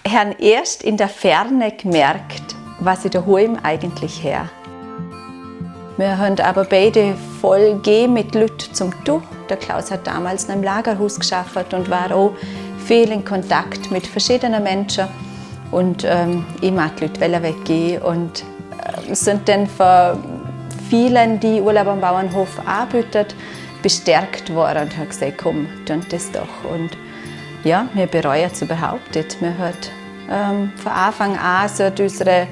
Han erst in der Ferne gmerkt, was i dahoam eigentlich her. Mir hend aber beide voll geh mit Lüt zum Tu. Der Klaus hat damals in einem Lagerhaus geschafft und war auch viel in Kontakt mit verschiedenen Menschen. Und ich mag die Leute weggehen und sind dann von vielen, die Urlaub am Bauernhof anbieten, bestärkt worden und haben gesagt, komm, tun das doch. Und ja, wir bereuen es überhaupt nicht. Wir hat von Anfang an so unsere,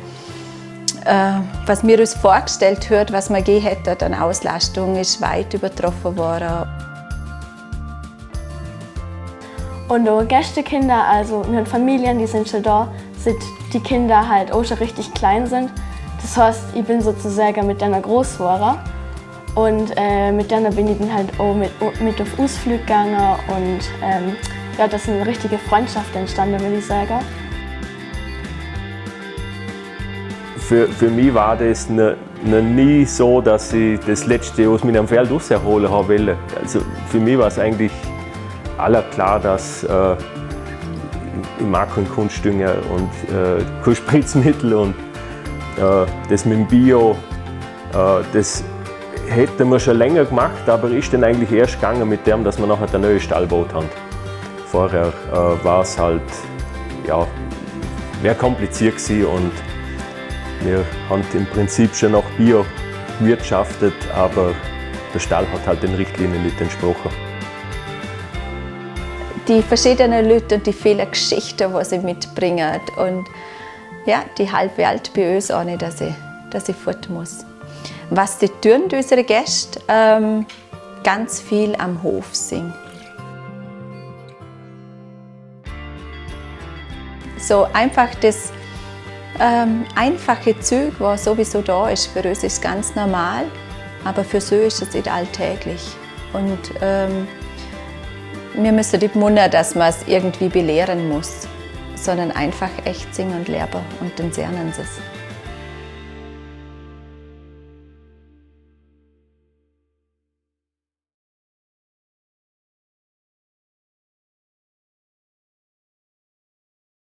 was wir uns vorgestellt hat, was man gegeben hätte an Auslastung, ist weit übertroffen worden. Und auch Gästekinder, also wir haben Familien, die sind schon da, seit die Kinder halt auch schon richtig klein sind. Das heißt, ich bin sozusagen mit denen groß geworden. Und mit denen bin ich dann halt auch mit auf Ausflüge gegangen und ja, das ist eine richtige Freundschaft entstanden, würde ich sagen. Für mich war das noch nie so, dass ich das Letzte aus meinem Feld rausholen habe wollen. Also für mich war es eigentlich aller klar, dass ich mag keinen Kunstdünger und kein Spritzmittel und das mit dem Bio, das hätten wir schon länger gemacht, aber ist dann eigentlich erst gegangen mit dem, dass wir nachher den neuen Stall gebaut haben. Vorher war es halt, ja, wäre kompliziert gewesen und wir haben im Prinzip schon nach Bio gewirtschaftet, aber der Stall hat halt den Richtlinien nicht entsprochen. Die verschiedenen Leute und die vielen Geschichten, die sie mitbringen und ja, die halbe Welt bei uns auch nicht, dass ich fort muss. Was die tun, unsere Gäste? Ganz viel am Hof sind. So einfach das einfache Zeug, was sowieso da ist, für uns ist ganz normal, aber für sie ist es nicht alltäglich. Und wir müssen nicht wundern, dass man es irgendwie belehren muss, sondern einfach echt singen und lernen und dann lernen sie es.